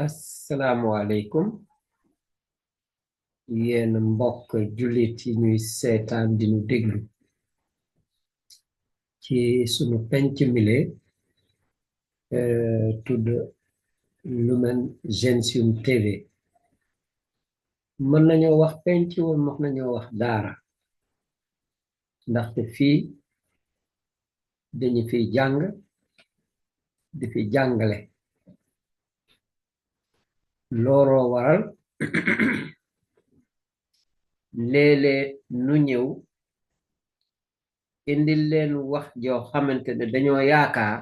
asalaamualeykum yéen mbokk jullit yi ñuy seetaan di ñu déglu ci sunu penc mile tudd Lumen Gentium TV mën nañoo wax penc woon mën nañoo wax daara ndaxte fii dañu fiy jàng di fi jàngale looloo waral léeg-léeg nu ñëw indil leen wax joo xamante ne dañoo yaakaar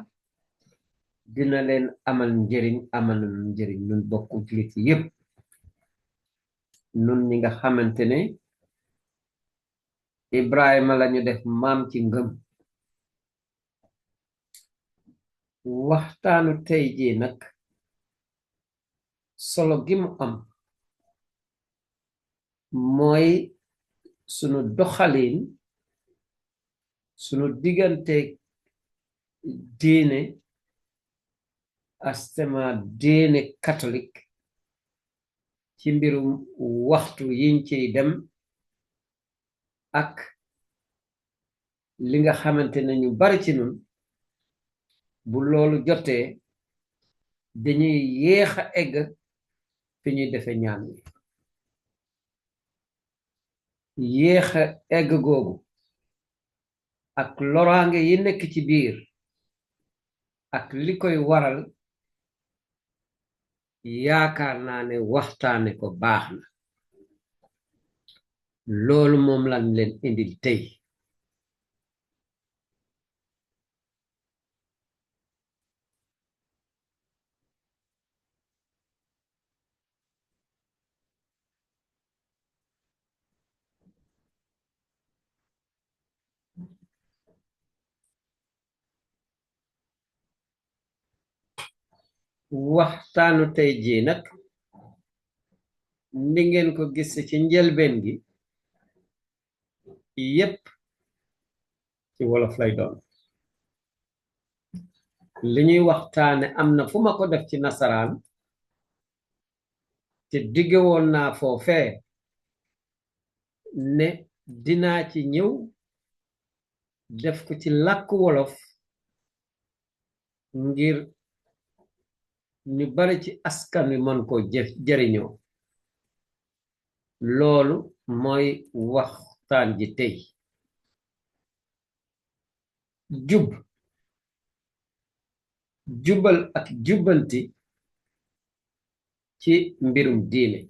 dina leen amal njëriñ nun bokku jullit yépp nun ñi nga xamante ne Ibrahima lañu def maam ci ngëm waxtaanu tey jii nag solo gi mu am mooy sunu doxalin sunu diggante diine astema diine catholique ci mbirum waxtu yiñ ciy dem ak li nga xamante ne ñu bari ci nun bu loolu jotee dañuy yéex a egg fi ñuy defe ñaan wi yéex a egg googu ak loraange yi nekk ci biir ak li koy waral yaakaar naa ne waxtaane ko baax na loolu moom lañ leen indil tey waxtaanu tey jii nag ni ngeen ko gis ci njëlbeen gi yépp ci wolof lay doon li ñuy waxtaane am na fu ma ko def ci nasaraan te digge woon naa foofee ne dinaa ci ñëw def ko ci làkk wolof ngir ñu bari ci askan wi mën ko jëriñoo loolu mooy waxtaan ji tey jubal ak jubbanti ci mbirum diine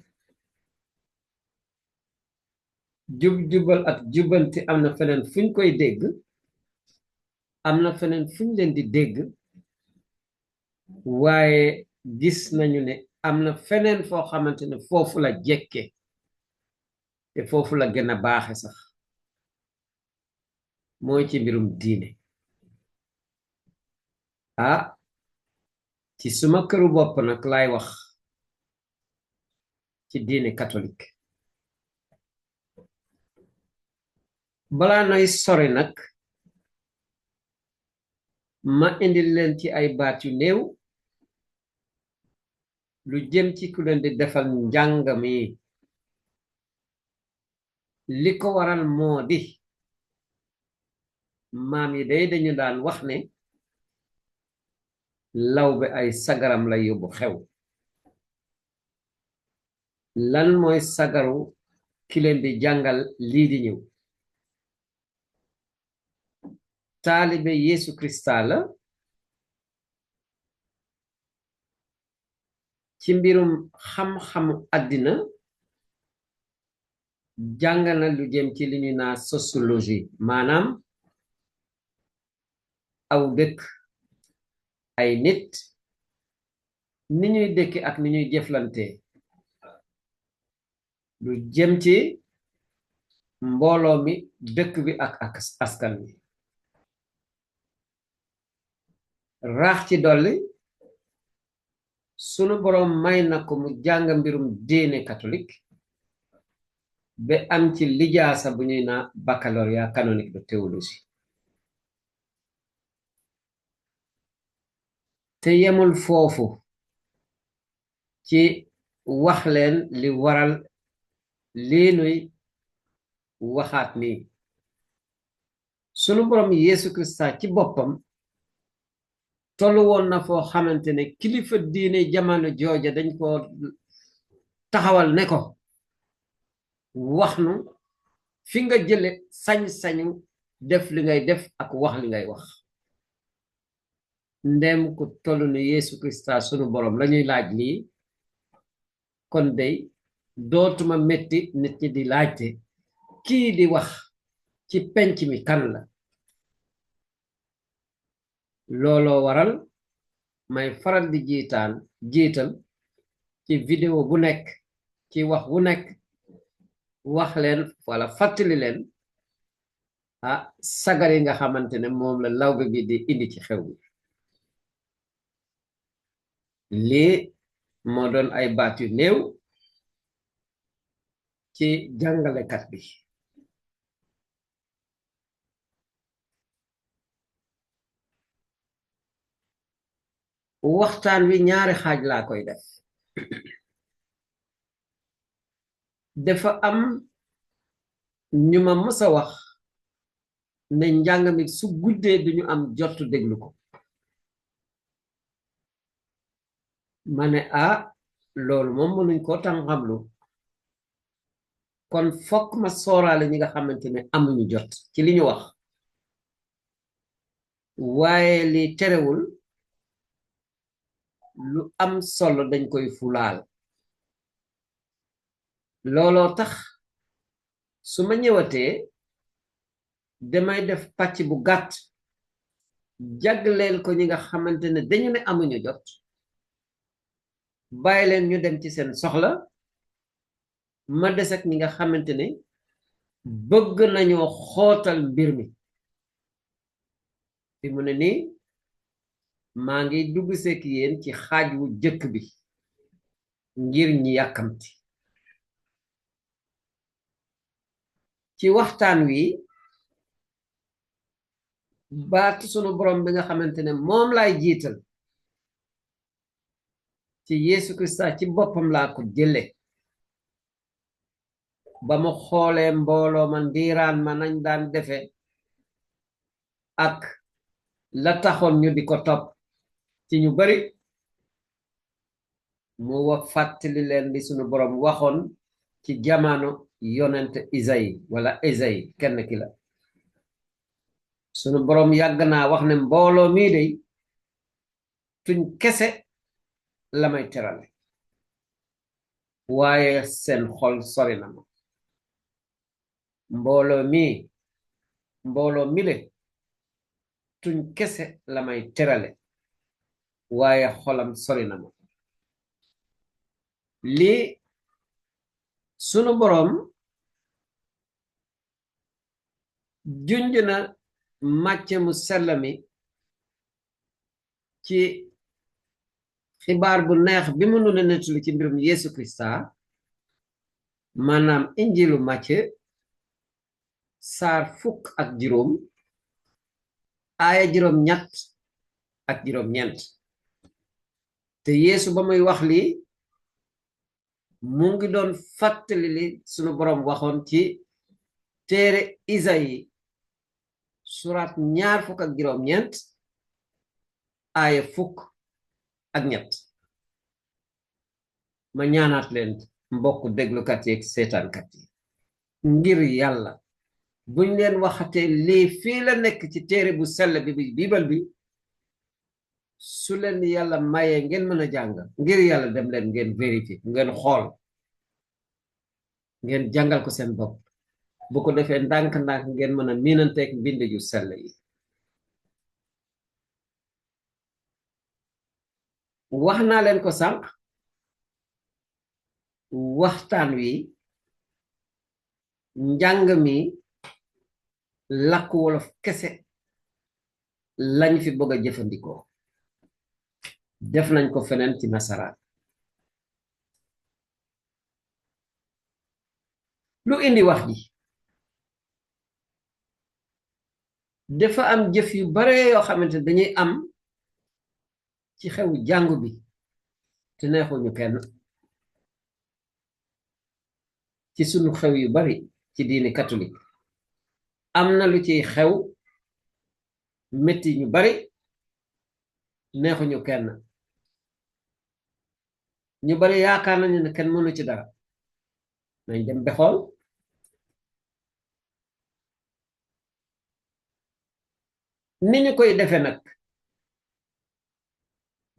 jubal ak jubbanti am na feneen fuñ koy dégg am na feneen fuñ leen di dégg waaye gis nañu ne am na feneen foo xamante ne foofu la jekke te foofu la gën a baaxe sax mooy ci mbirum diine ci suma këru bopp nag laay wax ci diine catholique balaa nay sori nag ma indil leen ci ay baat yu néew lu jëm ci ku leen di defal njàng mi li ko waral moo di maam yi day dañu daan wax ne lawbe ay sagaram lay yóbbu xew lan mooy sagaru ki leen di jàngal lii di ñëw taalibe Yeesu Krista la ci mbirum xam-xamu àddina jàng na lu jëm ci li ñu naa sociologie maanaam aw dëkk ay nit ni ñuy dëkki ak ni ñuy jëflante lu jëm ci mbooloo mi dëkk bi ak askan wi raax ci dolli sunu boroom may na ko mu jàng mbirum diine catholique ba am ci lijaasa bu ñuy naa baccalauréat canonique de théologie te yemul foofu ci wax leen li waral lii nuy waxaat nii sunu borom Yeesu Kirista ci boppam tollu woon na foo xamante ne kilifa diine jamono jooja dañ ko taxawal ne ko wax nu fi nga jële sañ-sañu def li ngay def ak wax li ngay wax ndem ko tollu ne Yeesu Kirista sunu borom lañuy laaj lii kon day dootuma metti nit ñi di laajte kii di wax ci penc mi kan la looloo waral may faral di jiital ci vidéo bu nekk ci wax bu nekk wax leen wala fàttali leen sagar yi nga xamante ne moom la lawbe bi di indi ci xew bi lii moo doon ay baat yu néew ci jàngalekat bi waxtaan wi ñaari xaaj laa koy def dafa am ñu ma mës a wax ne njàng mi su guddee duñu am jot déglu ko ma ne loolu moom mënuñ koo tànqamlu kon fokk ma sooraale ñi nga xamante ne amuñu jot ci li ñu wax waaye li terewul lu am solo dañ koy fulaal looloo tax su ma ñëwatee damay def pàcc bu gàtt jagleel ko ñi nga xamante ne dañu ne amuñu jot bàyyi leen ñu dem ci seen soxla ma des ak ñi nga xamante ne bëgg nañoo xootal mbir mi fi mu ne nii maa ngi dugg seek yéen ci xaaj wu jëkk bi ngir ñi yàkkamti ci waxtaan wi baatu sunu borom bi nga xamante ne moom laay jiital ci Yeesu Kirista ci boppam laa ko jële ba mu xoolee mbooloo ma ndiiraan ma nañ daan defe ak la taxoon ñu di ko topp ci ñu bari mu wax fàttali leen di sunu borom waxoon ci jamono yonent Isayi wala Isayi kenn ki la sunu borom yàgg naa wax ne mbooloo mii dey tuñ kese la may terale waaye seen xol sori na ma mbooloo mi le tuñ kese la may terale waaye xolam sori na ma lii sunu boroom junj na màcce mu sell mi ci xibaar bu neex bi mu nu nettali ci mbirum Yeesu Kirista maanaam injilu Màcce saar 15 aaya 8 ak 9 te Yeesu ba muy wax lii mu ngi doon fàttali li sunu boroom waxoon ci téere Isayi suraat 29 aaya 13 ma ñaanaat leen mbokk déglukat yi ak seetaankat yi ngir yàlla buñ leen waxate lii fii la nekk ci téere bu sell bi biibal bi su leen yàlla mayee ngeen mën a jàng ngir yàlla dem leen ngeen vérifier ngeen xool ngeen jàngal ko seen bopp bu ko defee ndànk-ndànk ngeen mën a miinanteeg mbind yu sell yi wax naa leen ko sànq waxtaan wi njàng mi làkku wolof kese lañ fi bëgg a jëfandikoo def nañ ko feneen ci nasaraan lu indi wax ji dafa am jëf yu bare yoo xamante dañuy am ci xewu jàngu bi te neexuñu kenn ci sunu xew yu bari ci diine catholique am na lu ciy xew metti ñu bari neexuñu kenn ñu bari yaakaar nañu ne kenn mënu ci dara nañ dem ba xool ni ñu koy defe nag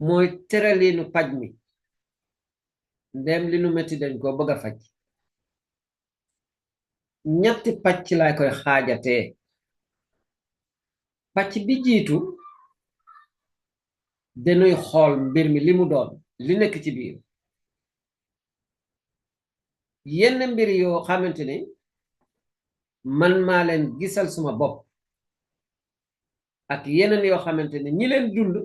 mooy tëraliinu paj mi ndem li nu metti dañ ko bëgg a faj ñetti pàcc laa koy xaajatee pàcc bi jiitu dañuy xool mbir mi li mu doon li nekk ci biir yenn mbir yoo xamante ne man maa leen gisal suma bopp ak yeneen yoo xamante ne ñi leen dund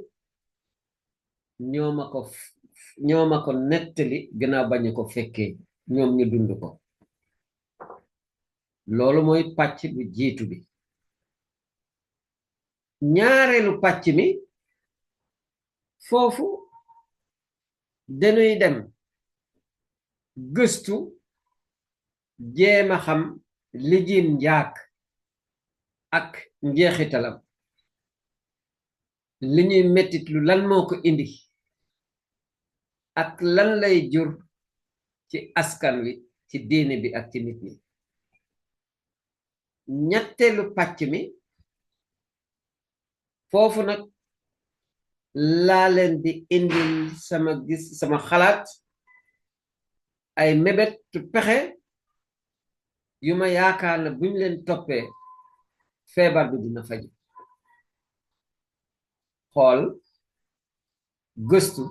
ñoo ma ko nettali gannaaw bañ ko fekkee ñoom ñu dund ko loolu mooy pàcc bu jiitu bi ñaareelu pàcc mi foofu dañuy dem gëstu jéema xam li jiin njaak ak njeexitalam li ñuy mettit lu lan moo ko indi ak lan lay jur ci askan wi ci diine bi ak ci nit ñi ñetteelu pàcc mi foofu nag laa leen di indil sama xalaat ay mébét pexe yu ma yaakaar na buñ leen toppee feebar bi dina faju xool gëstu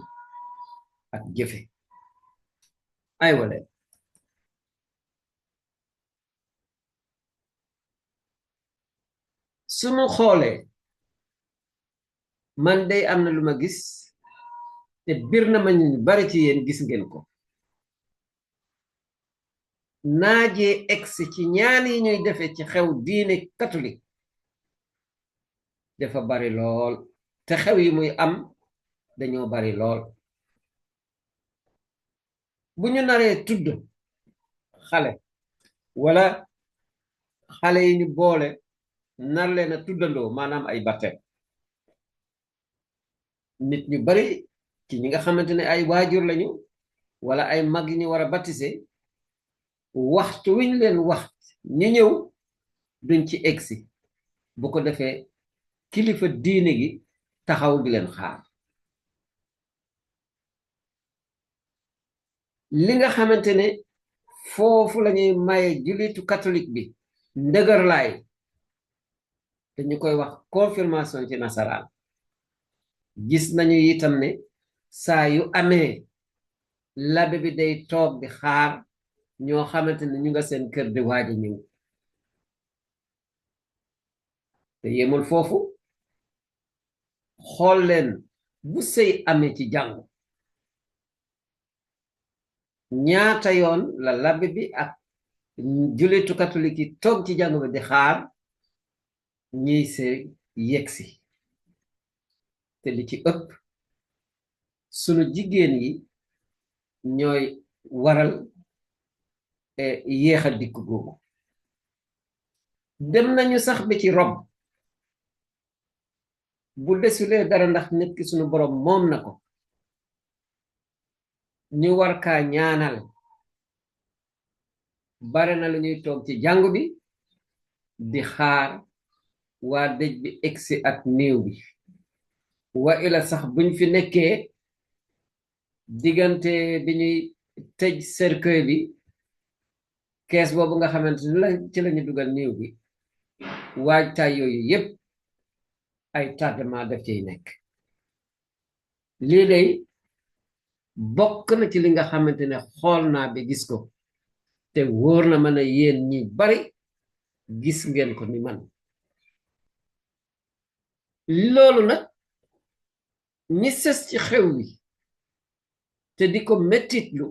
ak jëfe ay wala sunu xoolee man day am na lu ma gis te bir na ma ñu bari ci yéen gis ngeen ko naajee egsi ci ñaan yi ñuy defe ci xew diine catholique dafa bari lool te xew yi muy am dañoo bari lool bu ñu naree tudd xale wala xale yi ñu boole nar leen a tuddandoo maanaam ay baptême nit ñu bari ci ñi nga xamante ne ay waajur lañu wala ay mag yi ñu war a baptisé waxtu wiñ leen wax ñu ñëw duñ ci egsi bu ko defee kilifa diine gi taxaw di leen xaar li nga xamante ne foofu lañuy maye julitu catholique bi ndëgërlaay te ñu koy wax confirmation ci nasaraan gis nañu itam ne saa yu amee labe bi day toog di xaar ñoo xamante ne ñu nga seen kër di waaj a ñëw te yemul foofu xool leen bu sëy amee ci jàngu ñaata yoon la labe bi ak julitu catholique yi toog ci jàngu bi di xaar ñiy sëy yegsi te li ci ëpp sunu jigéen yi ñooy waral yéex a dikk googu dem nañu sax bi ci rob bu desulee dara ndax nit ki sunu borom moom na ko ñu war kaa ñaanal bare na lu ñuy toog ci jàngu bi di xaar waa dëj bi egsi ak néew bi wa ila sax buñ fi nekkee diggante bi ñuy tëj cercueil bi kees boobu nga xamante ni ci lañu dugal néew bi waajtaay yooyu yépp ay tardement def ciy nekk lii day bokk na ci li nga xamante ne xool naa bi gis ko te wóor na mën a yéen ñi bari gis ngeen ko ni man loolu nag ñi sës ci xew wi te di ko mettitlu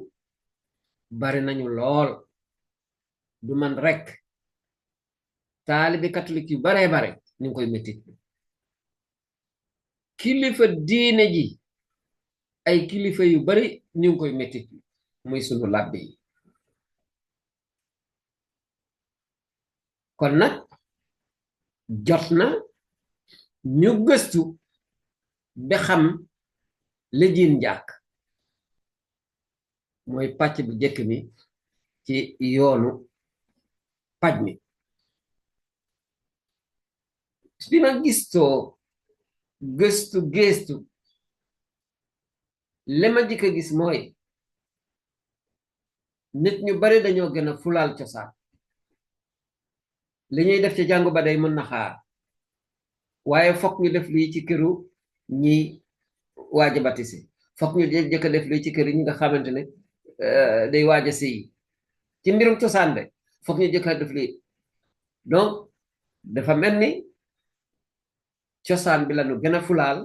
bari nañu lool du man rekk taalibe catholique yu baree bare ñu ngi koy mettitlu kilifa diine ji ay kilifa yu bari ñu ngi koy mettitlu muy sunu làbbe yi kon nag jot na ñu gëstu ba xam li jiin njaak mooy pàcc bu jëkk mi ci yoonu paj mi bi ma gistoo gëstu li ma jëkk gis mooy nit ñu bari dañoo gën a fulaal cosaan li ñuy def ci jàngu ba day mën na xaar waaye fokk ñu def lii ci këru ñi waaja batise fokk ñu jëkk def lii ci këru ñi nga xamante ne day waaja sëy ci mbirum cosaan de fokk ñu jëkk def lii donc dafa mel ni cosaan bi lañu gën a fulaal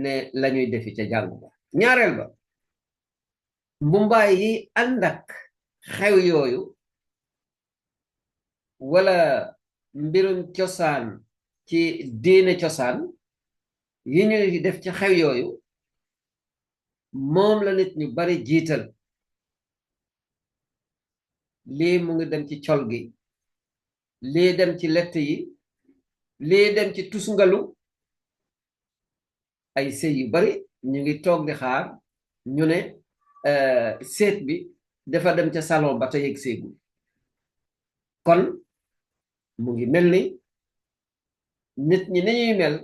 ne lañuy defi ca jàngu ba ñaareel ba mbumbaay yi ànd ak xew yooyu wala mbirum cosaan ci diine cosaan yi ñuy def ci xew yooyu moom la nit ñu bari jiital lii mu ngi dem ci col gi lii dem ci lett yi lii dem ci tusngalu ay sëy yu bari ñu ngi toog di xaar ñu ne seet bi dafa dem ca salon ba te yegg seegul kon mu ngi mel ni nit ñi ni ñuy mel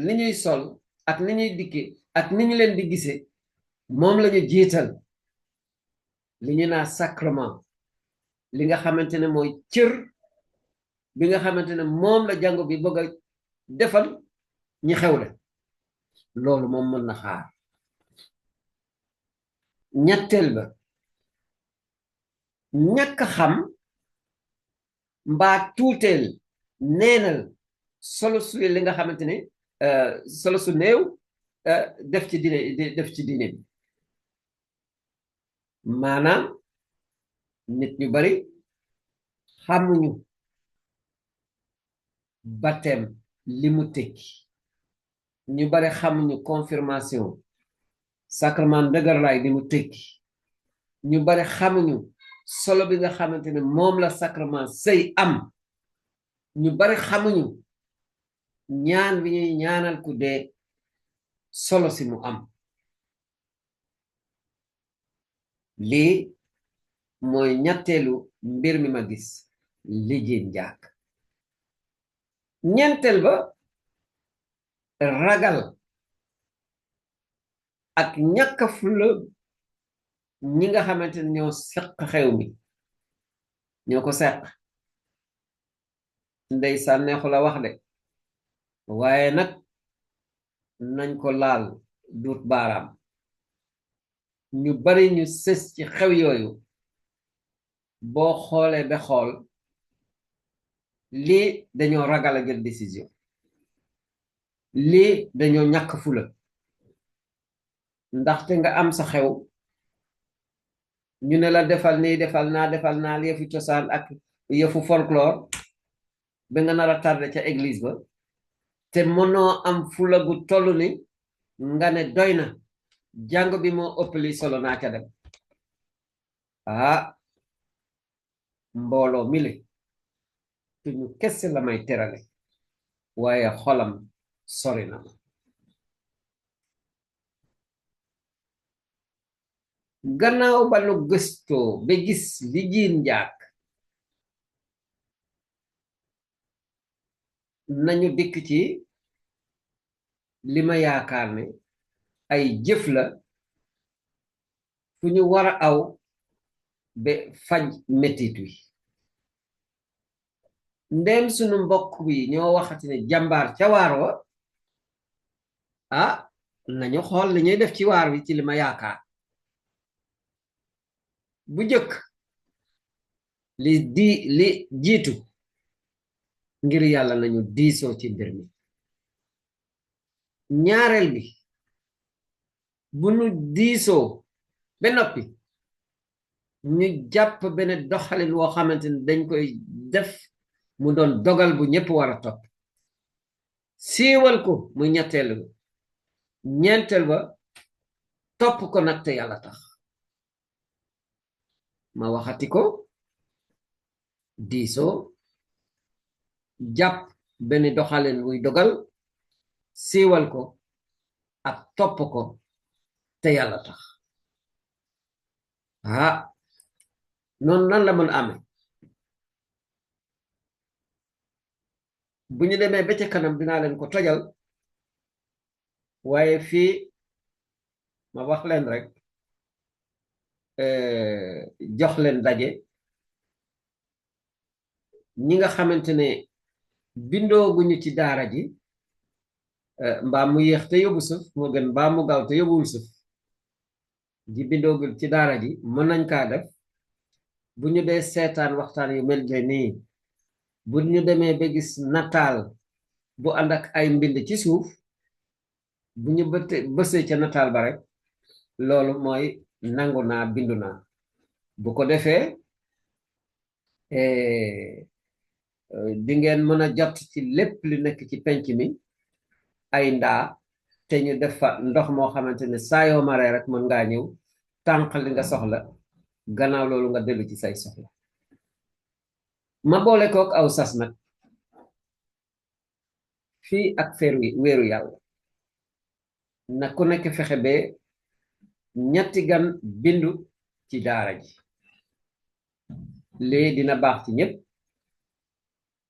li ñuy sol ak ni ñuy dikke ak ni ñu leen di gise moom lañu jiital li ñu naa sacrement li nga xamante ne mooy cër bi nga xamante ne moom la jàngu bi bëgg a defal ñi xewle loolu moom mën na xaar ñetteel ba ñàkk xam mbaa tuuteel neenal solo su li nga xamante ne solo su néew def ci diine bi maanaam nit ñu bari xamuñu baptême li mu tekki ñu bari xamuñu confirmation sacrement dëgërlaay li mu tekki ñu bari xamuñu solo bi nga xamante ne moom la sacrement sëy am ñu bari xamuñu ñaan bi ñuy ñaanal ku dee solo si mu am lii mooy ñetteelu mbir mi ma gis li jiin njaak ñeenteel ba ragal ak ñàkk fulla ñi nga xamante ne ñoo seq xew mi ñoo ko seq ndeysaan neexu la wax de waaye nag nañ ko laal duut baaraam ñu bari ñu sës ci xew yooyu boo xoolee ba xool lii dañoo ragal a jël décision lii dañoo ñàkk fula ndaxte nga am sa xew ñu ne la defal nii defal naa yëfu cosaan ak yëfu folklore ba nga nar a tardé ca église ba te mënoo am fula gu toll ni nga ne doy na jàng bi moo ëpp li solo naa ca dem mbooloo mile tuñu kese la may terale waaye xolam sori na ma gannaaw ba nu gëstoo ba gis li jiin njaak nañu dikk ci li ma yaakaar ne ay jëf la fu ñu war a aw ba faj metit wi ndem sunu mbokk bi ñoo waxati ne jàmbaar ca waar wa nañu xool li ñuy def ci waar wi ci li ma yaakaar bu jëkk li jiitu ngir yàlla nañu diisoo ci mbir mi ñaareel bi bu nu diisoo ba noppi ñu jàpp benn doxalin woo xamante ne dañ koy def mu doon dogal bu ñépp war a topp siiwal ko muy ñetteel ba ñeenteel ba topp ko nag te yàlla tax ma waxati ko diisoo jàpp benn doxalin wuy dogal siiwal ko ak topp ko te yàlla tax noonu nan la mën amee bu ñu demee ba ca kanam dinaa leen ko tojal waaye fii ma wax leen rek jox leen daje ñi nga xamante ne bindoo guñu ci daara ji mbaa mu yéex te yóbbu suuf moo gën mbaa mu gaaw te yóbbuwul suuf ji bindoogul ci daara ji mën nañ kaa def bu ñu dee seetaan waxtaan yu mel nii bu ñu demee ba gis nataal bu ànd ak ay mbind ci suuf bu ñu bësee ca nataal ba rek loolu mooy nangu naa bindu naa bu ko defee di ngeen mën a jot ci lépp li nekk ci penc mi ay ndaa te ñu def fa ndox moo xamante ne saa yoo maree rek mën ngaa ñëw tànq li nga soxla gannaaw loolu nga dellu ci say soxla ma boole kook aw sas nag fii ak weeru yàlla na ku nekk fexe ba ñetti gan bindu ci daara ji lii dina baax ci ñëpp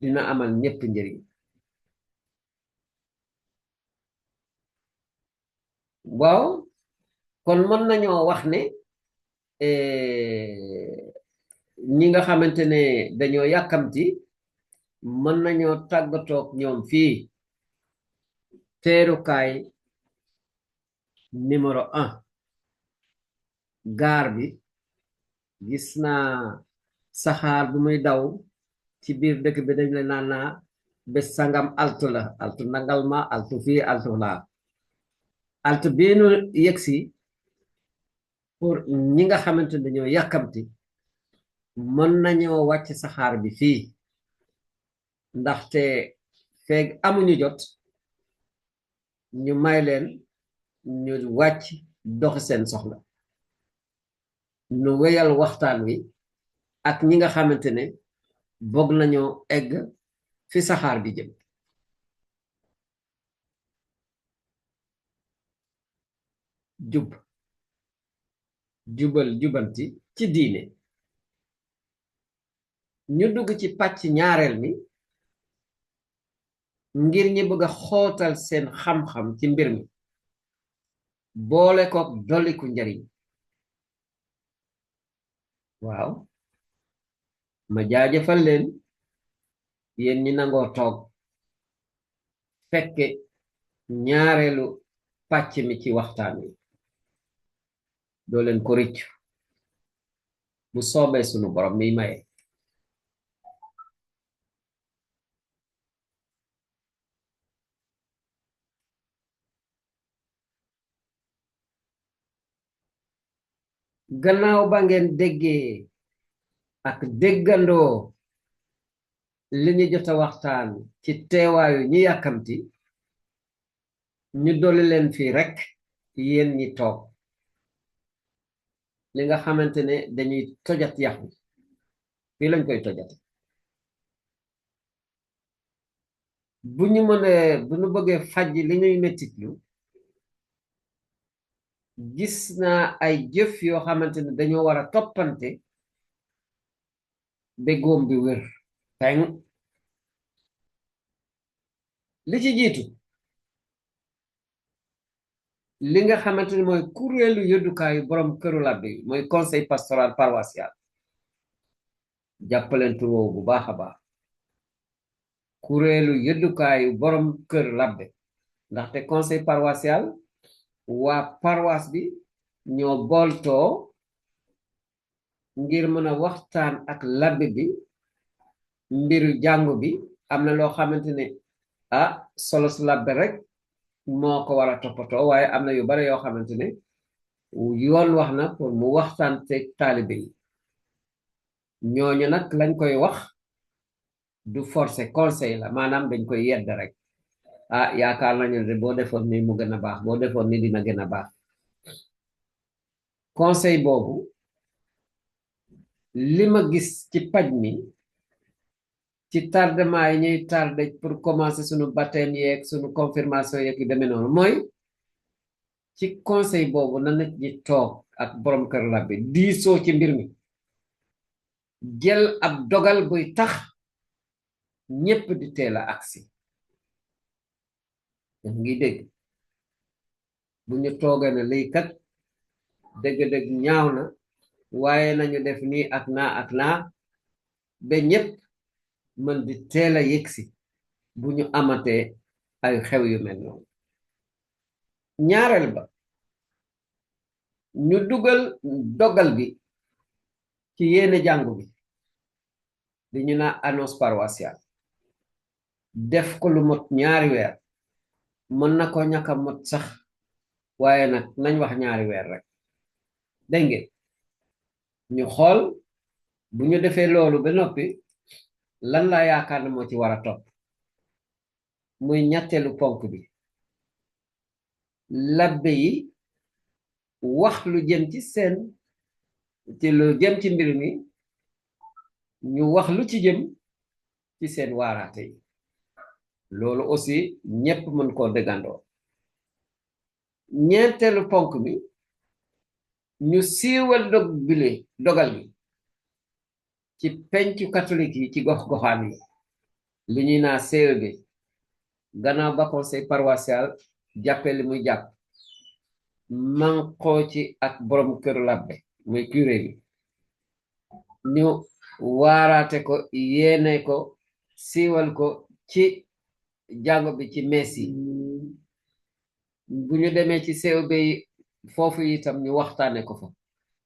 dina amal ñëpp njëriñ waaw kon mën nañoo wax ne ñi nga xamante ne dañoo yàkkamti mën nañoo tàggatoog ñoom fii teerukaay numéro 1 gaar bi gis naa saxaar bu muy daw ci biir dëkk bi dañ la naan naa bés sangam altu la altu nangal ma altu fii altu laa altu bii nu yegsi pour ñi nga xamante ne dañoo yàkkamti mën nañoo wàcc saxaar bi fii ndaxte feeg amuñu jot ñu may leen ñu wàcc doxi seen soxla nu wéyal waxtaan wi ak ñi nga xamante ne bëgg nañoo egg fi saxaar bi jëm jubanti ci diine ñu dugg ci pàcc ñaareel mi ngir ñi bëgg a xootal seen xam-xam ci mbir mi boole kook dolliku njariñ waaw ma jaajëfal leen yéen ñi nangoo toog fekke ñaareelu pàcc mi ci waxtaan wi doo leen ko rëccu bu soobee sunu borom mi maye gannaaw ba ngeen déggee ak déggandoo li ñu jot a waxtaan ci teewaayu ñi yàkkamti ñu dolli leen fii rekk yéen ñi toog li nga xamante ne dañuy tojat yax bi fii lañ koy tojat bu ñu bëggee faj li ñuy mettitlu gis naa ay jëf yoo xamante ne dañoo war a toppante ba góom bi wér teng li ci jiitu li nga xamante ne mooy kuréelu yëddukaayu borom këru labbe yi mooy conseil pastoral paroissial jàppaleen tur woowu bu baax a baax kuréelu yëddukaayu borom kër labbe ndaxte conseil paroissial waa paroisse bi ñoo booltoo ngir mën a waxtaan ak labbe bi mbiru jàngu bi am na loo xamante ne solos labbe rek moo ko war a toppatoo waaye am na yu bare yoo xamante ne yoon wax na pour mu waxtaan te taalibe yi ñooñu nag lañ koy wax du forcer conseil la maanaam dañ koy yedd rek yaakaar nañu ne boo defoon ni mu gën a baax boo defoon ni dina gën a baax conseil boobu li ma gis ci paj mi ci tardement yi ñuy tardé pour commencer sunu baptême yeeg sunu confirmation yeeg yu demee noonu mooy ci conseil boobu na nit ñi toog ak borom kër labbe diisoo ci mbir mi jël ab dogal buy tax ñépp di teel a agsi ngi dégg bu ñu toogee ne lii kat dëgg-dëgg ñaaw na waaye nañu def nii ak naa ba ñépp mën di teel a yëgsi bu ñu amatee ay xew yu mel noonu ñaareel ba ñu dugal dogal bi ci yéene jàngu bi di ñu naa annonce paroissiale def ko lu mot ñaari weer mën na ko ñàkk a mot sax waaye nag nañ wax ñaari weer rek dégg ngeen ñu xool bu ñu defee loolu ba noppi lan laa yaakaar ne moo ci war a topp muy ñetteelu ponk bi labbe yi wax lu jëm ci seen ci lu jëm ci mbir mi ñu wax lu ci jëm ci seen waaraate yi loolu aussi ñépp mën koo dëggandoo ñeenteelu ponk bi ñu siiwal dogal bi ci pencu catholique yi ci gox-goxaan yi li ñuy naa CEB gannaaw ba conseil paroissial jàppe li muy jàpp manqoo ci ak borom kër labbe muy curé bi ñu waaraate ko yéene ko siiwal ko ci jàngo bi ci mees yi bu ñu demee ci CEB yi foofu itam ñu waxtaane ko fa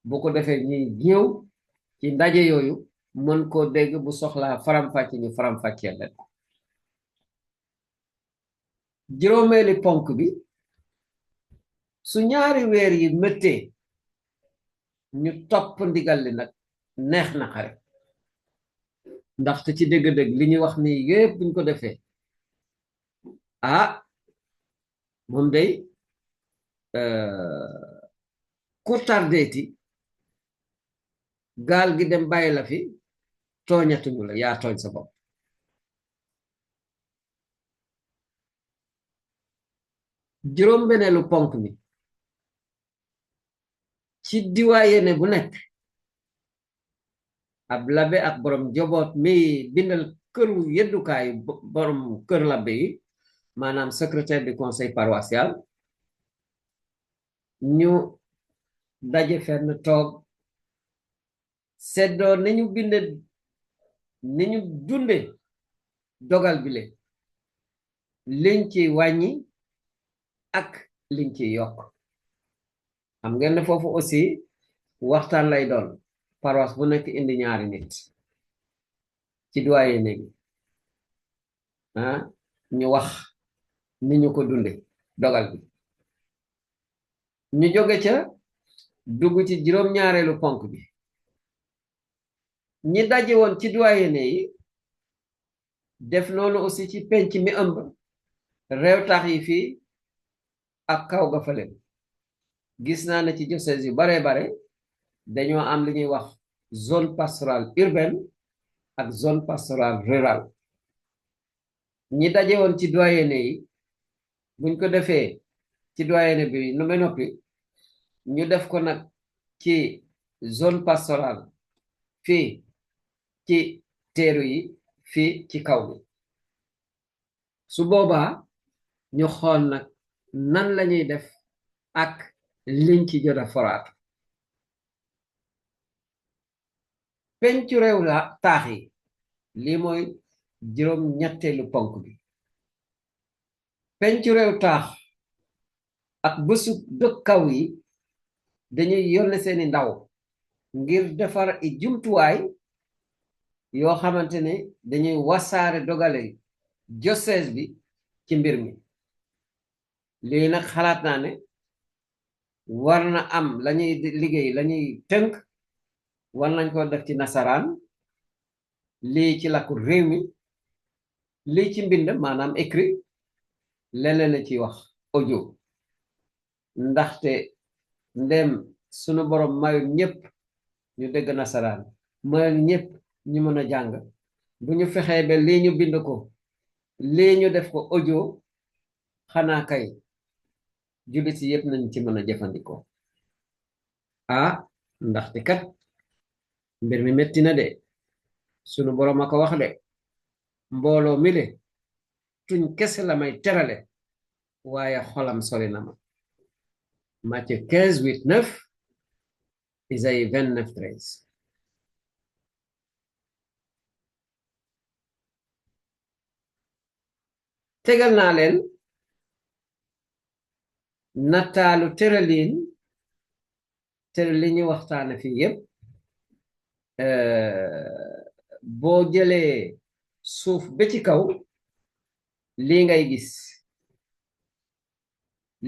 bu ko defee ñuy ñëw ci ndaje yooyu mën koo dégg bu soxlaa faram-fàcce ñu faram-fàccee leen juróomeeli ponk bi su ñaari weer yi mëttee ñu topp ndigal li nag neex na xare ndaxte ci dëgg-dëgg li ñuy wax ni yépp buñ ko defee moom day ku tardeeti gaal gi dem bàyyi la fi tooñatuñu la yaa tooñ sa bopp juróom-beneelu ponk mi ci diwaayene bu nekk ab labbe ak borom joboot mi bindal këru yeddukaayu borom kër labbe yi maanaam secrétaire du conseil paroissial ñu daje fenn toog seddoo ni ñu dunde dogal bi le liñ ci wàññi ak liñ ci yokk xam ngeen ne foofu aussi waxtaan lay doon paroisse bu nekk indi ñaari nit ci doyen bi ñu wax ni ñu ko dunde dogal bi ñu jóge ca dugg ci juróom-ñaareelu ponk bi ñi daje woon ci doyen yi def noonu aussi ci penc mi ëmb réew tax yi fii ak kaw ga fale gis naa ne ci diocèse yu bare dañoo am li ñuy wax zone pastorale urbaine ak zone pastorale rurale ñi daje woon ci doyen yi buñ ko defee ci doyen bi nu ma noppi ñu def ko nag ci zone pastorale fii ci teeru yi fii ci kaw bi su boobaa ñu xool nag nan lañuy def ak liñ ci jot a foraatu pencu réew la taax yi lii mooy juróom-ñetteelu ponk bi pencu réew taax ak bésu dëkkaw yi dañuy yónne seeni ndaw ngir defar i jumtuwaay yoo xamante ne dañuy wasaare dogale diocèse bi ci mbir mi lii nag xalaat naa ne war na am lañuy liggéey lañuy tënk war nañ ko def ci nasaraan lii ci làkku réew mi lii ci mbind maanaam écrit leneen la ci wax audio ndaxte ndem sunu borom mayu ñépp ñu dégg nasaraan mayu ñépp ñu mën a jàng bu ñu fexee ba lii ñu bind ko lii ñu def ko audio xanaa kay jullit yi yëpp nañ ci mën a jëfandikoo ndaxte kat mbir mi metti na de sunu boroom a ko wax de mbooloo mi le tuñ kese la may terale waaye xolam sori na ma Matthieu 15:8-9 Isaïe 29:13 tegal naa leen nataalu tëraliin ñu waxtaane fii yépp boo jëlee suuf ba ci kaw lii ngay gis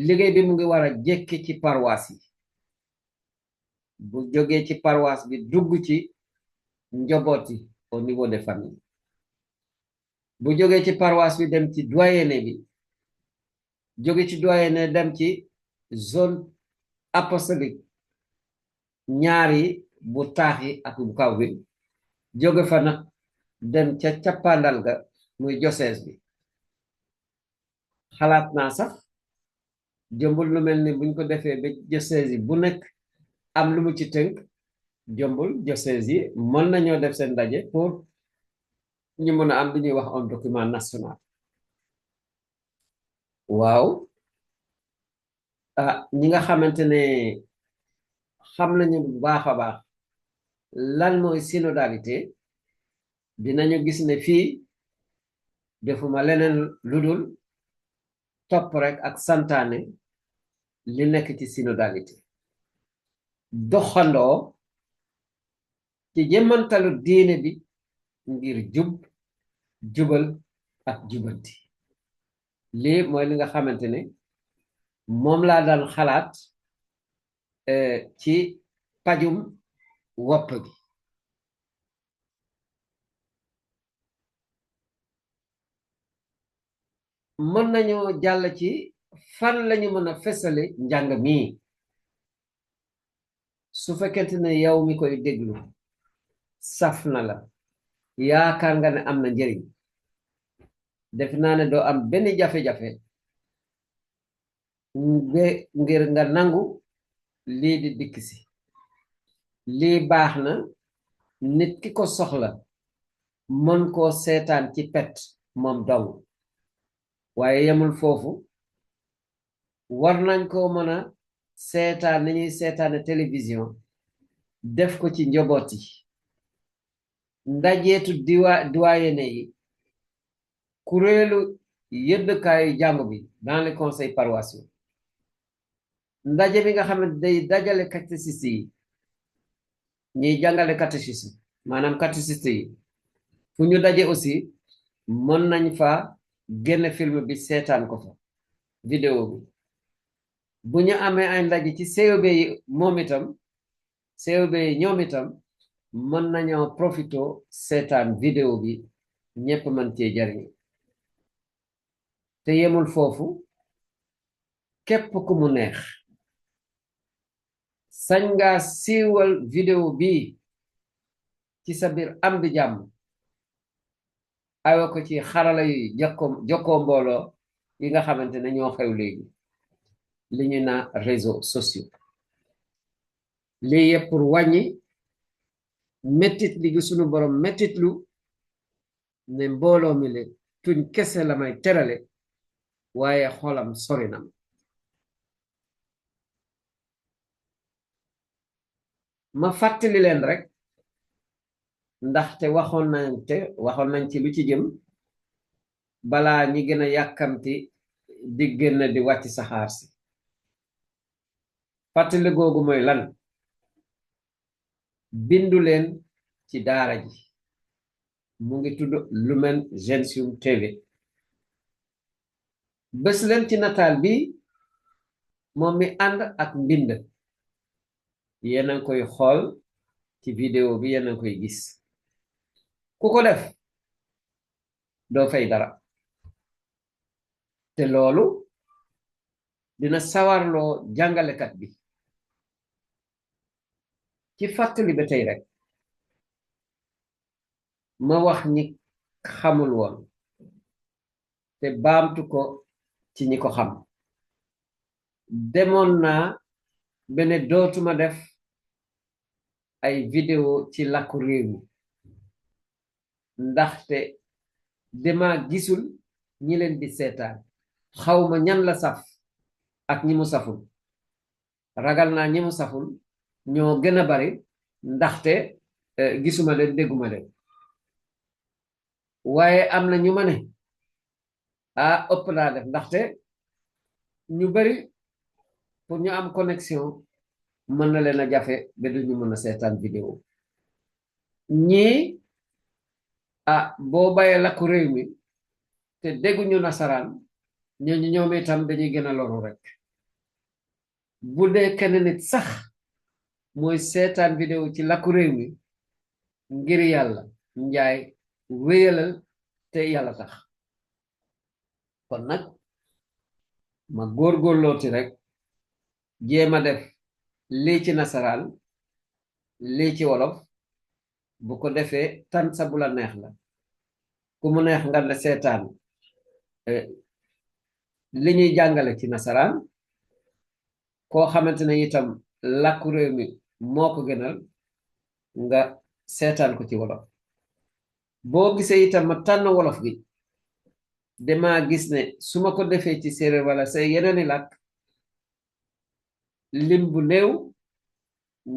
liggéey bi mu ngi war a jekki ci paroisse yi bu jógee ci paroisse bi dugg ci njaboot yi au niveau des familles bu jógee ci paroisse bi dem ci doyenné bi jóge ci doyenné dem ci zone apostolique ñaari bu taax yi ak bu kaw bi jóge fa nag dem ca cappandal ga muy diocèse bi xalaat naa sax jëmbul lu mel ni buñ ko defee ba diocèse yi bu nekk am lu mu ci tënk jëmbul diocèse yi mën nañoo def seen ndaje pour ñu mën a am lu ñuy wax un document national waaw ñi nga xamante ne xam nañu bu baax a baax lan mooy synodalité dinañu gis ne fii defuma leneen lu dul topp rek ak santaane li nekk ci synodalité doxandoo ci jëmmantalu diine bi ngir jubal ak jubanti lii mooy li nga xamante ne moom laa daan xalaat ci pajum wopp gi mën nañoo jàll ci fan lañu mën a fesale njàng mi su fekkente ne yow mi koy déglu saf na la yaakaar nga ne am na njëriñ def naa ne doo am benn jafe-jafe ngir nga nangu lii di dikk si lii baax na nit ki ko soxla mën koo seetaan ci pet moom dong waaye yemul foofu war nañ koo mën a seetaan ni ñuy seetaane télévision def ko ci njaboot yi ndajeetu doyenné yi kuréelu yëddkaayu jàngu bi dans les conseils paroissiaux ndaje bi nga xam ne day dajale catéchistes yi ñuy jàngale catéchisme maanaam catéchistes yi fu ñu daje aussi mën nañ fa génn film bi seetaan ko fa vidéo bi bu ñu amee ay ndaje ci COB yi moom itam COB yi ñoom itam mën nañoo profito seetaan vidéo bi ñépp mën cee jariñ te yemul foofu képp ku mu neex sañ nga siiwal vidéo bi ci sa biir am di jàmm awa ko ci xarala yu jokkoo mbooloo yi nga xamante ne ñoo xew léegi li ñu naa réseaux sociaux lii yëpp pour wàññi mettit li gi sunu borom mettitlu ne mbooloo mi le tuñ kese la may terale waaye xolam sori na ma fàttali leen rek ndaxte waxoon nañ ci lu ci jëm balaa ñi gën a yàkkamti di gën di wàcc saxaar si fàttali googu mooy lan bindu leen ci daara ji mu ngi tudd Lumen Gentium TV bés leen ci nataal bi moom mi ànd ak mbind yéen a ngi koy xool ci vidéo bi yéen a ngi koy gis ku ko def doo fay dara te loolu dina sawarloo jàngalekat bi ci fàttali ba tey rek ma wax ñi xamul woon te baamtu ko ci ñi ko xam demoon naa bene dootuma def ay vidéo ci làkku réew mi ndaxte dama gisul ñi leen di seetaan xawma ñan la saf ak ñi mu saful ragal naa ñi mu saful ñoo gën a bari ndaxte gisuma leen dégguma leen waaye am na ñu ma ne ëpp naa def ndaxte ñu bari pour ñu am connexion mën na leen a jafe ba duñu mën a seetaan vidéo ñii boo bayee làkku réew mi te dégguñu nasaraan ñooñu ñoom itam dañuy gën a loru rek bu dee kenn nit sax mooy seetaan vidéo ci làkku réew mi ngir yàlla njaay wéyalal te yàlla tax kon nag ma góorgóorlooti rek jéema def lii ci nasaraan lii ci wolof bu ko defee tan sa bu la neex la ku mu neex nga la seetaan li ñuy jàngale ci nasaraan koo xamante ne itam làkku réew mi moo ko gënal nga seetaan ko ci wolof boo gisee itam ma tànn wolof gi dama gis ne su ma ko defee ci séeréer wala say yeneeni làkk lim bu néew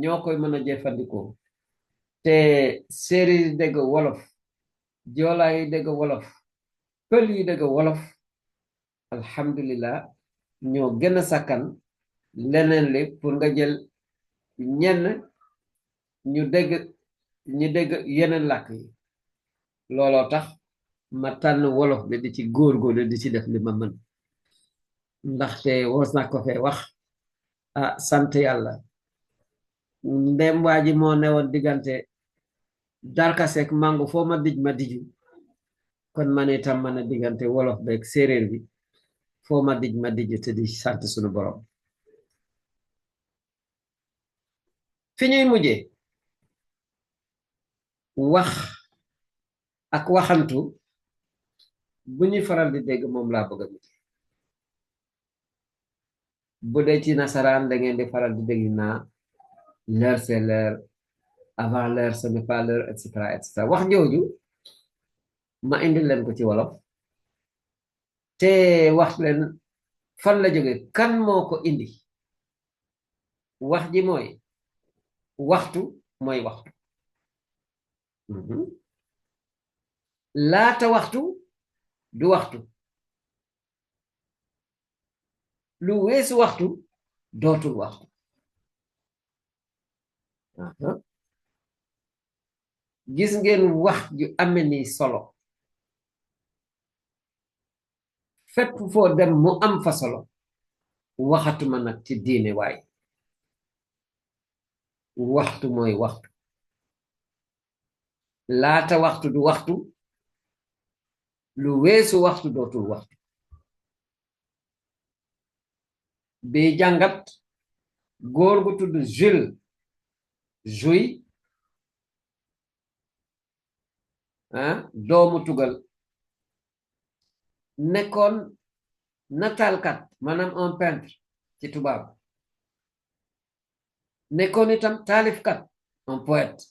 ñoo koy mën a jëfandikoo te séeréer yi dégg wolof joolaa yi dégg wolof pël yi dégg wolof alhamdulillah ñoo gën a sàkkan leneen li pour nga jël ñenn ñu dégg yeneen làkk yi looloo tax ma tànn wolof bi di ci góorgóorlu di ci def li ma mën ndaxte was na ko fee wax sant yàlla ndem waa ji moo newoon diggante darkaseek mango foo ma dij ma diju kon man itam man a diggante wolof beeg séeréer bi foo ma dij ma diju te di sant sunu borom fi ñuy mujjee wax ak waxantu bu ñuy faral di dégg moom laa bëgg a mujjee bu dee ci nasaraan da ngeen di faral di dégg naa l'heure c'est l'heure avant l'heure ce n'est pas l'heure et cetera wax jooju ma indi leen ko ci wolof te wax leen fan la jóge kan moo ko indi wax ji mooy waxtu mooy waxtu laata waxtu du waxtu lu weesu waxtu dootul waxtu gis ngeen wax ju ame ni solo fépp foo dem mu am fa solo waxatuma nag ci diine waaye waxtu mooy waxtu laata waxtu du waxtu lu weesu waxtu dootul waxtu bi jàngat góor gu tudd Jules Jouy doomu tugal nekkoon nataalkat maanaam un peintre ci tubaab nekkoon itam taalifkat un poète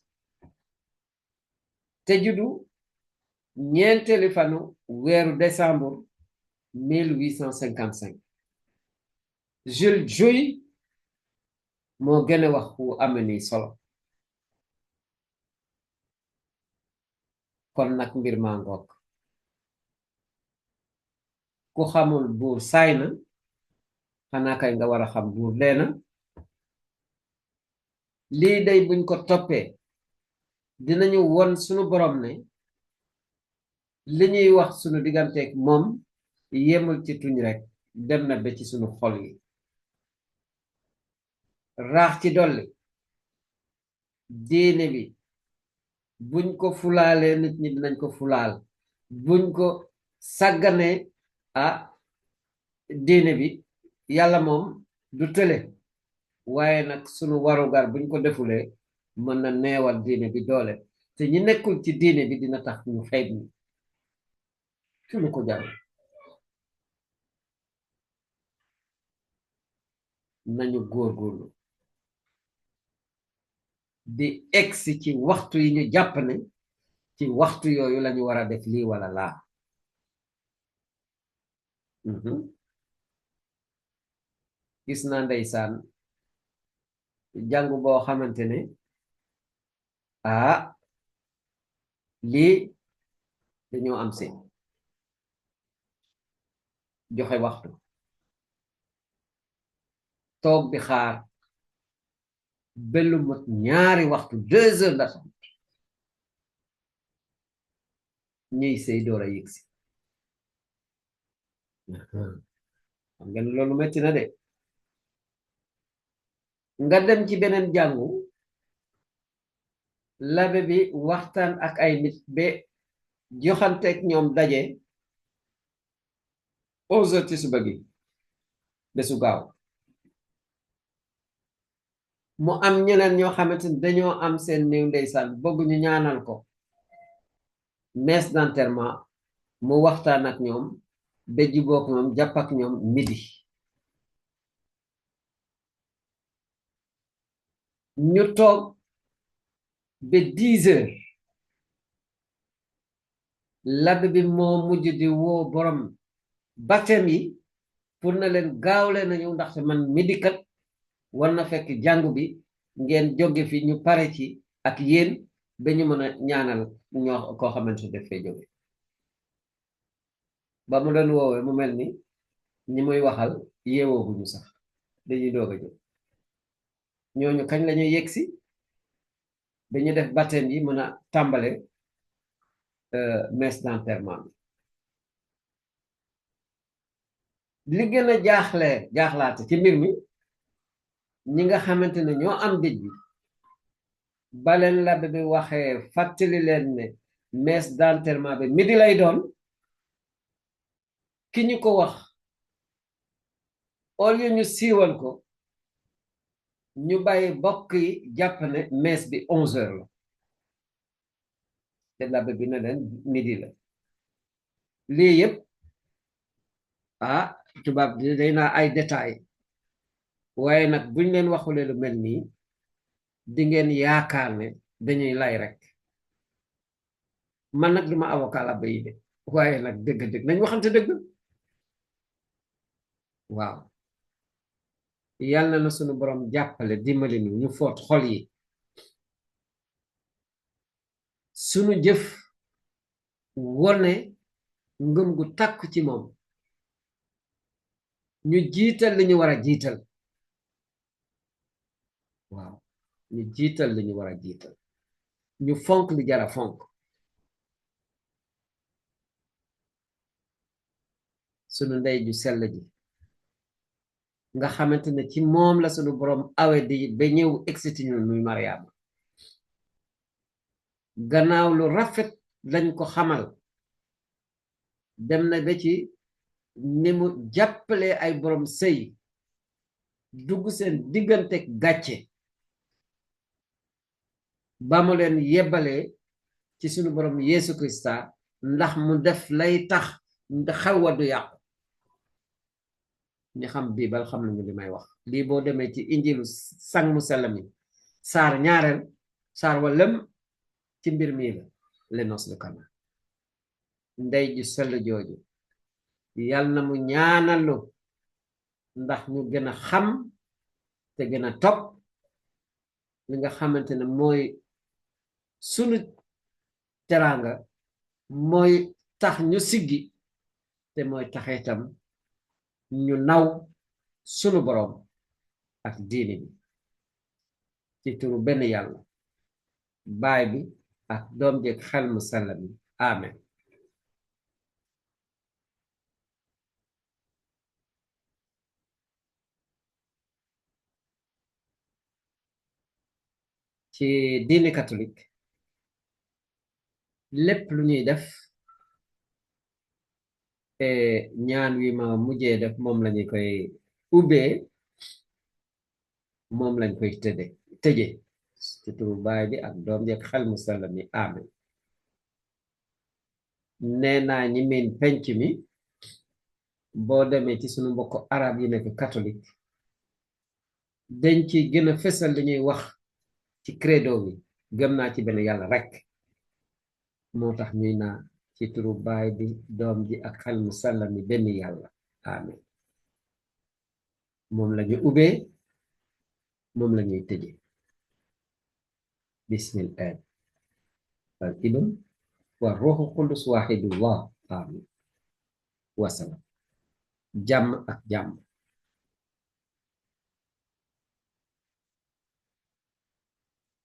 te juddu ñeenteeli fanu weeru décembre 1855 Jules Jouy moo gën a wax wu ame ni solo kon nag mbir maa ngoog ku xamul buur saay na xanaa kay nga war a xam buur dee na lii day buñ ko toppee dinañu won sunu borom ne li ñuy wax sunu digganteeg moom yemul ci tuñ rek dem na ba ci sunu xol yi raax ci dolli diine bi buñ ko fulaalee nit ñi dinañ ko fulaal buñ ko sàgganee diine bi yàlla moom du tële waaye nag sunu warugar buñ ko defulee mën na neewal diine bi doole te ñi nekkul ci diine bi dina tax ñu xeeb ñi ci lu ko jar nañu góorgóorlu di egsi ci waxtu yi ñu jàpp ne ci waxtu yooyu lañu war a def lii wala laa gis naa ndeysaan jàngu boo xamante ne lii dañoo am seen joxe waxtu toog di xaar bellu mot ñaari waxtu 2 heures d'attente ñuy sëy door a yëgsi xam ngeen loolu metti na de nga dem ci beneen jàngu labe bi waxtaan ak ay nit ba joxanteeg ñoom daje 11 heures ci suba gi bésu gaaw mu am ñeneen ñoo xamante ni dañoo am seen néew ndeysaan bëgg ñu ñaanal ko messe d'enterrement mu waxtaan ak ñoom ba jubóog ñoom jàpp ak ñoom midi ñu toog ba 10 heures labbe bi moo mujj di woo borom baptême yi pour na leen gaaw leen a ñëw ndaxte man midi kat war na fekk jàngu bi ngeen jóge fi ñu pare ci ak yéen ba ñu mën a ñaanal ñoo koo xamante ne daf fee jóge ba mu leen woowee mu mel ni ñi muy waxal yeewooguñu sax dañuy doog a jóg ñooñu kañ la ñuy yegsi dañu def baptême yi mën a tàmbale messe d'enterrement bi li gën a jaaxlaate ci mbir mi ñi nga xamante ne ñoo am dëj bi baleen labbe bi waxee fàttali leen ne messe d'enterrement bi midi lay doon ki ñu ko wax au lieu ñu siiwal ko ñu bàyyi bokk yi jàpp ne messe bi 11 heures la te labbe bi ne leen midi la lii yëpp tubaab di day naa ay détails waaye nag buñ leen waxulee lu mel nii di ngeen yaakaar ne dañuy lay rek man nag duma avocat labbe yi de waaye nag dëgg-dëgg nañ waxante dëgg waaw yàlla na sunu borom jàppale dimbali ñu foot xol yi sunu jëf wone ngëm gu takku ci moom ñu jiital li ñu war a jiital waaw ñu jiital li ñu war a jiital ñu fonk li jara fonk sunu ndey ju sell ji nga xamante ne ci moom la sunu borom awe di ba ñëw exiti ñun muy Mariama gannaaw lu rafet lañ ko xamal dem na ba ci ni mu jàppale ay borom sëy dugg seen diggante gàcce ba mu leen yebbalee ci sunu borom Yeesu Krista ndax mu def lay tax xew wa du yàqu ñi xam biibal xam nañu li may wax lii boo demee ci injilu sang mu sell mi saar ñaareel saar wa lëm ci mbir mii la le noces de Cana ndey ju sell jooju yàlla na mu ñaanalu ndax ñu gën a xam te gën a topp li nga xamante ne mooy sunu teraanga mooy tax ñu siggi te mooy taxeetam ñu naw sunu boroom ak diini bi ci turu benn yàlla baay bi ak doom jeeg xel mu sell mi amen ci diini catholique lépp lu ñuy def ñaan wi ma mujjee def moom lañu koy ubbee moom lañ koy tëje ci turu baay bi ak doom jeeg xel mu sell mi amen nee naa ñi miin penc mi boo demee ci sunu mbokk arab yi nekk catholique dañ ci gën a fësal li ñuy wax ci credo bi gëm naa ci benn yàlla rek moo tax ñuy naa ci turu baay bi doom ji ak xel mu sell mi benn yàlla amen moom la ñu ubbee moom la ñuy tëje bismillah al ibn wa ruuxu qudus waahidullah amin wasalaam jàmm ak jàmm